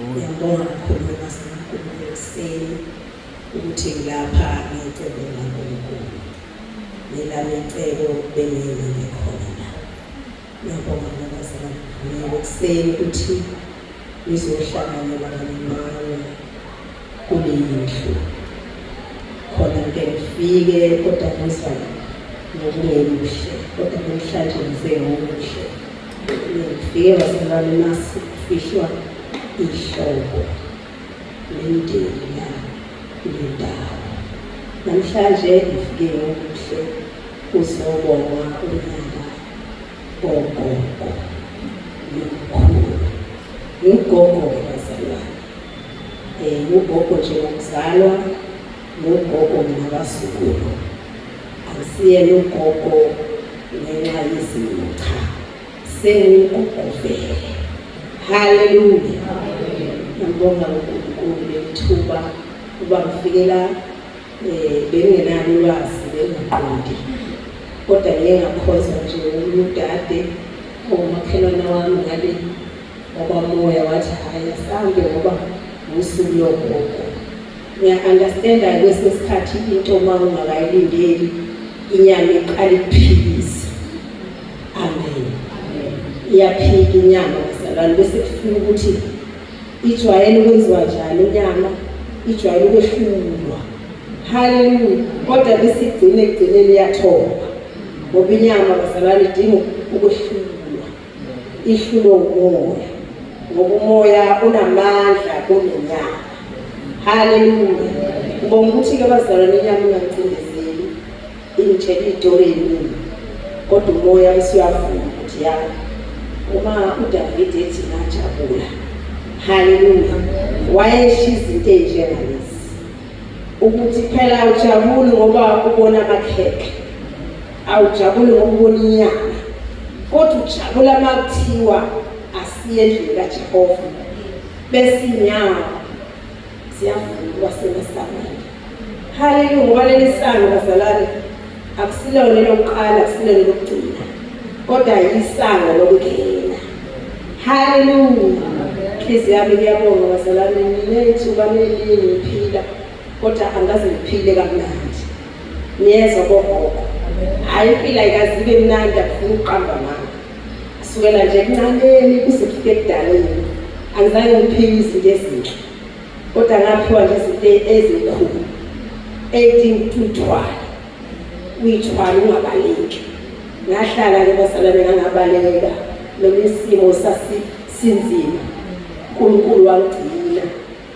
Ngiyabonga kakhulu kaNkulunkulu ekuseni ukuthi ngilapha ngicebo likaNkulunkulu. Nelami icebo bengiyinike khona la. Ngiyabonga ngabazalwane ekuseni ukuthi nizohlanganyela kanye nami kuleyindlu. Khona ngike ngifike kodwa ngizwa ngokungemuhle kodwa namhlanje ngize ngokuhle. Ngifike bazalwane masifihlwa ihlobo nemndeni la kule ndawo. Namhlanje ngifike ngokuhle kuzobongwa unyaka ogogo nomkhulu. Ngugogo-ke bazalwane. Ngugogo nje ngokuzalwa, ngugogo nginabazukulu. Angisiyena ugogo ngenxa yezimo cha. Sengingugogo vele. Haleluya. Ngibonga uNkulunkulu lelithuba uba ngifikela bengingenalo ulwazi bengingaqondi kodwa ngiye ngakhonza nje omunye udade owumakhelwane wami ngale wakwamoya wathi hhayi asambe ngoba wusuku logogo. Ngiya-understanda kwesinye isikhathi into uma ungakayilindeli inyama iqala ikuphikise. Amen. Iyaphika inyama bazalwane bese kufika ukuthi ijwayele ukwenziwa njani inyama ijwayele ukwehlulwa. Haleluya. Kodwa bese igcine ekugcineni iyathoba. Ngoba inyama bazalwane idinga ukwehlulwa. Ihlulwe umoya. Ngoba umoya unamandla kunenyama. Haleluya. Ngibonga ukuthi-ke bazalwane inyama ingangicindezeli ingitshela iy'tori ey'ningi kodwa umoya usuyavuma ukuthi ya uma uDavide ethi ngajabula. Haleluya. Wayesho izinto ey'njengalezi ukuthi phela awujabuli ngoba ubona amakhekhe awujabuli ngoba ubona inyama kodwa ujabula uma kuthiwa asiye endlini kaJehova bese inyawo ziyavuma ukuba semasangweni. Haleluya, ngoba leli sango bazalwane akusilona elokuqala, akusilona elokugcina, kodwa yisango lokungena. Haleluya. Inhliziyo yami iyabonga bazalwane, nginethuba nelinye ngiphila kodwa angikaze ngiphile kamnandi. Niyezwa bogogo. Hhayi impilo ayikaze ibe mnandi akufuni ukuqamba amanga. Kusukela nje ekuncaneni kuze kufike ekudaleni angizange ngiphiwe izinto ezinhle kodwa ngaphiwa nje izinto ezinkulu eyidinga ukuthi uyithwale uyithwale ungabaleki ngahlala-ke bazalwane ngangabaleka noma isimo sasinzima uNkulunkulu wangigcina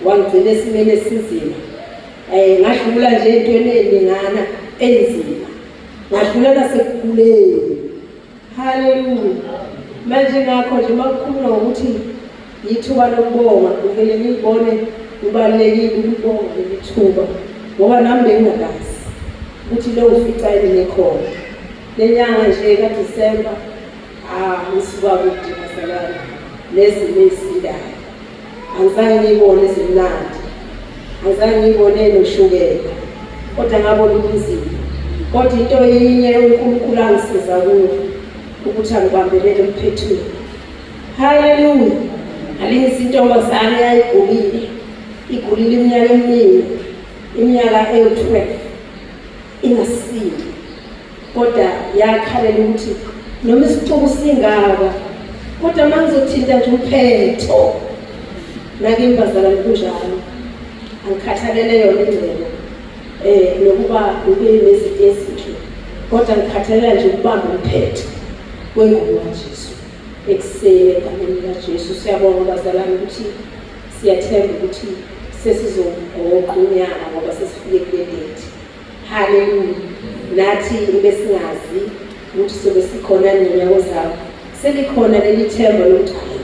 wangigcina esimeni esinzima um ngadlula nje entweni ey'ningana enzima ngadlula nasekukhuleni Haleluya. Manje ngakho nje makukhulunywa ngokuthi yithuba lokubonga ngivele ngiyibone kubalulekile ukubonga leli thuba ngoba nami bengingakazi ukuthi lo ufica yini ngikhona. Le nyanga nje kaDisemba ah ngisuka kude bazalwane nezimo ezisindayo. Angizange ngiyibone ezimnandi. Angizange ngiyibone enoshukela. Kodwa ngabona ubunzima. Kodwa into yinye uNkulunkulu angisiza kuyo ukuthi angibambelele emphethweni. Haleluya. Ngalingisa intombazane yayigulile. Igulile iminyaka eminingi. Iminyaka ewu-12. Ingasindi. Kodwa yakhalela ukuthi noma isixuku singaka kodwa uma ngizothinta nje umphetho nakimi bazalwane kunjalo angikhathalele yona ingcebo eh nokuba ube nezinto ezinhle kodwa ngikhathalela nje ukubamba umphetho wengubo kaJesu ekuseni egameni likaJesu siyabonga bazalwane ukuthi siyathemba ukuthi sesizogoqa unyaka ngoba sesifike kule date Haleluya. Nathi besingazi ukuthi sobe sikhona ngonyaka ozayo. Selikhona leli themba lokuthi hayi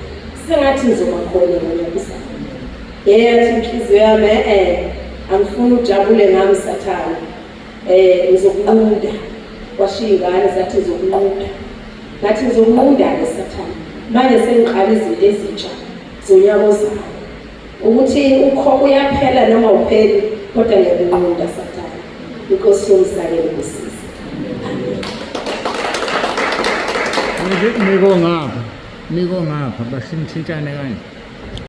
sengathi ngizoba khona ngonyaka ozayo. Yathi inhliziyo yami eh angifuni ujabule ngami sathane. Eh ngizokunqunda. Washiya ingane zathi ngizokunqunda. Ngathi ngizokunqunda ke sathane. Manje sengiqala izinto ezintsha zonyaka ozayo. Ukuthi ukho uyaphela noma upheli kodwa ngiyakunqunda sathane. Inkosi yomsake ibusise. Amen. Niko ngapha, niko ngapha, basinthintane kanje.